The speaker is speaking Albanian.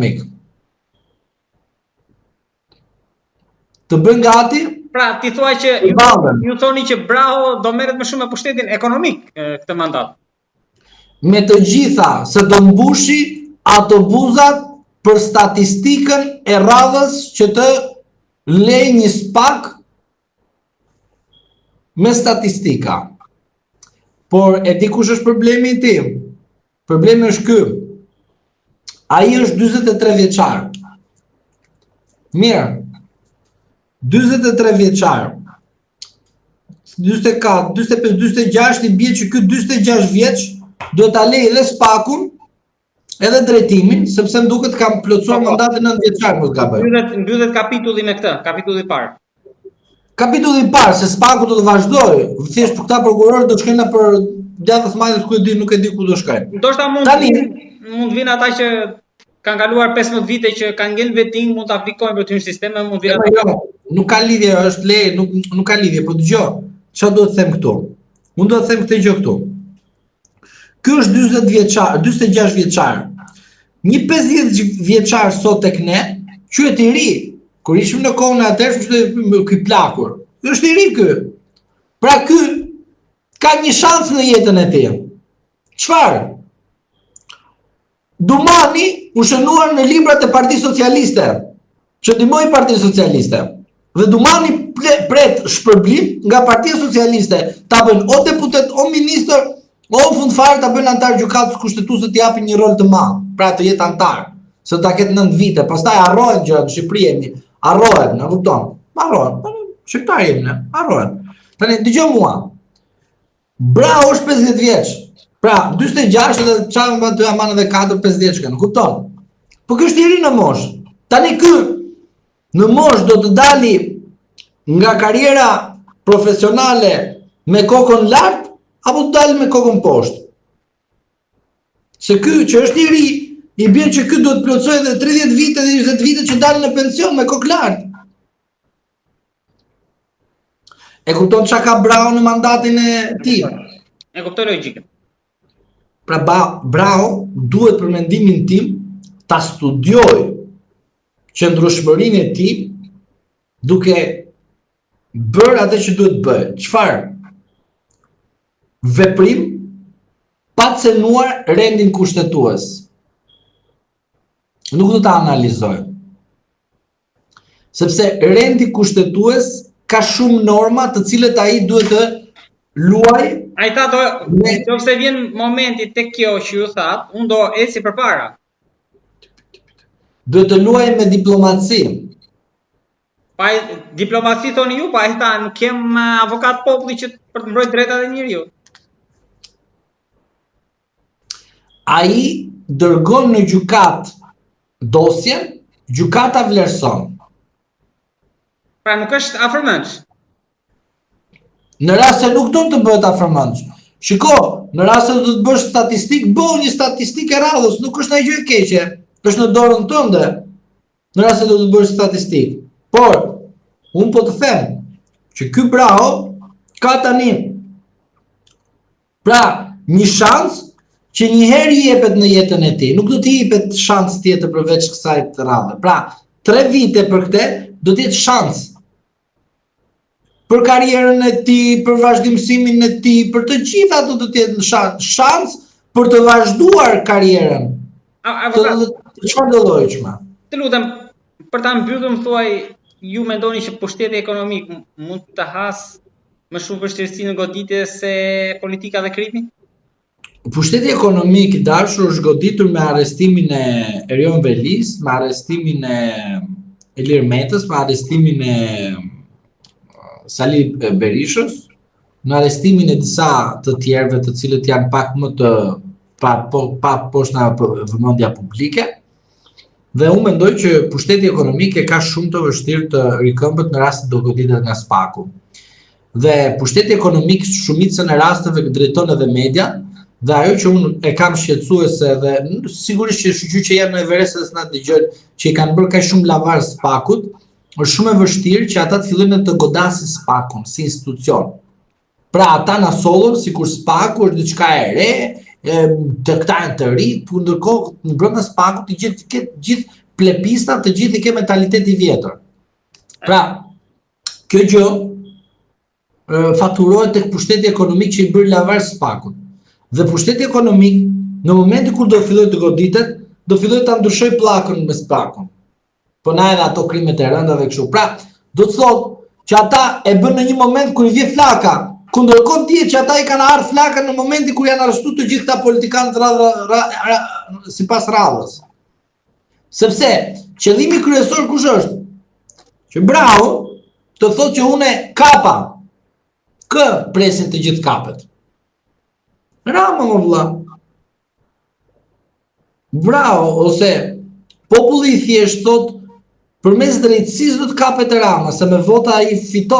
ekonomik. Të bëjnë gati? Pra, ti thua që ju, ju thoni që Braho do merret më shumë me pushtetin ekonomik këtë mandat. Me të gjitha, se do mbushi autobuzat për statistikën e radhës që të lejë një SPAK me statistika. Por e di kush është problemi i tij? Problemi është ky. Ai është 43 vjeçar. Mirë. 43 vjeçar. 44, 45, 46 i bie që ky 46 vjeç duhet ta lejë edhe SPAK-un, edhe drejtimin, sepse më duket ka plotësuar po, po. mandatin 9 vjeçar, mos gaboj. Mbyllet mbyllet kapitulli me këtë, kapitulli i parë. Kapitulli i parë se SPAK-u do të vazhdojë, thjesht për këta prokurorë do të shkojnë nëpër djathtas majtas ku e di, nuk e di ku do shkojnë. Ndoshta mund Tani, mund të vinë ata që kanë kaluar 15 vite që kanë ngel vetting, mund të aplikojnë për të hyrë në sistem, mund të vinë ata. Jo, nuk ka lidhje, është le, nuk nuk ka lidhje, po dëgjo. Çfarë do të them këtu? Unë do të them këtë gjë këtu. Ky është 40 vjeçar, 46 vjeçar. Një 50 vjeçar sot tek ne, quhet i ri. Kur ishim në kohën e atëhershme, ishte ky plakur. Ky është i ri ky. Pra ky ka një shans në jetën e tij. Çfarë? Dumani u shënuar në librat e Partisë Socialiste, që ndihmoi Partinë Socialiste. Dhe Dumani pret shpërblim nga Partia Socialiste, ta bëjnë o deputet, o ministër, o në fund fare ta bëjnë anëtar gjykatës kushtetuese t'i japin një rol të madh, pra të jetë anëtar, se ta ketë 9 vite, pastaj harrohen gjërat në Shqipëri jemi, harrohen, na kupton? Harrohen, shqiptarë jemi ne, harrohen. Tani dëgjo mua. Braho është 50 vjeç. Pra, 46 edhe çfarë më të aman edhe 4 50 shkon, kupton? Po ky është i ri në moshë. Tani ky në moshë do të dali nga karriera profesionale me kokën lart apo do dali me kokën poshtë? Se ky që është i ri, i bie që ky do të plotësojë edhe 30 vite dhe 20 vite që dalë në pension me kokë lart. E kupton ça ka Braho në mandatin e tij? E kuptoj logjikën. Pra ba, Braho duhet për mendimin tim ta studiojë qëndrueshmërinë e tij duke bërë atë që duhet të bëjë. Çfarë? Veprim pa cenuar rendin kushtetues. Nuk do ta analizoj. Sepse rendi kushtetues ka shumë norma të cilët ai duhet të luajë. Ai tha do, me... nëse vjen momenti tek kjo që ju thatë, unë do eci përpara. Duhet të luajë me diplomaci. Pa diplomaci thoni ju, pa ai tha, nuk jem avokat populli që për të mbrojtur drejtat e njeriut. Ai dërgon në gjykatë dosjen, gjykata vlerëson. Pra nuk është afërmendsh. Në rast se nuk don të bëhet afërmendsh. Shiko, në rast se do të bësh statistikë, bëhu një statistikë e radhës, nuk është ndonjë gjë e keqe. Është në dorën tënde. Në rast se do të bësh statistikë. Por unë po të them që ky Braho ka tani Pra, një shans që një herë i jepet në jetën e tij, nuk do t'i jepet shans tjetër përveç kësaj të radhe. Pra, tre vite për këtë do të jetë shans për karrierën e tij, për vazhdimësimin e tij, për të gjitha ato do të jetë një shans, shans për të vazhduar karrierën. A, a, të, të, të çfarëdo llojshme. Të lutem, për ta mbyllur më thuaj, ju mendoni që pushteti ekonomik mund të hasë më shumë vështirësi në goditje se politika dhe krimi? Pushteti ekonomik i dashur është goditur me arrestimin e Erion Velisë, me arrestimin e Ilir Metës, me arrestimin e Sali Berishës, me arrestimin e disa të tjerëve të cilët janë pak më të pa, po, pa poshtë nga vëmendja publike. Dhe unë mendoj që pushteti ekonomik e ka shumë të vështirë të rikëmbet në rast se do goditet nga SPAK-u. Dhe pushteti ekonomik shumicën e rasteve drejton edhe media, dhe ajo që unë e kam shqetësuese dhe sigurisht që shyqyr që janë në Everest dhe s'na dëgjojnë, që i kanë bërë kaq shumë lavar SPAK-ut, është shumë e vështirë që ata të fillojnë të godasin SPAK-un si institucion. Pra ata na sollën sikur SPAK-u është diçka e re, e, të këta janë të ri, por ndërkohë në brenda SPAK-ut të gjithë ke gjithë plepista, të gjithë i ke mentalitet i vjetër. Pra, kjo gjë faturohet tek pushteti ekonomik që i bëri lavar SPAK-ut. Dhe pushteti ekonomik në momentin kur do fillojë të goditet, do fillojë ta ndryshojë pllakën me SPAK-un. Po na edhe ato krimet e rënda dhe kështu. Pra, do të thotë që ata e bën në një moment kur i vjen flaka, ku ndërkohë dihet që ata i kanë ardhur flaka në momentin kur janë arrestuar të gjithë këta politikanët radhë ra, ra, sipas radhës. Sepse qëllimi kryesor kush është? Që Braho të thotë që unë kapa. Kë presin të gjithë kapet? Rama më vëlla. Bravo, ose populli i thjeshtë thotë përmes drejtësisë do të kapet Rama, se me vota ai fiton.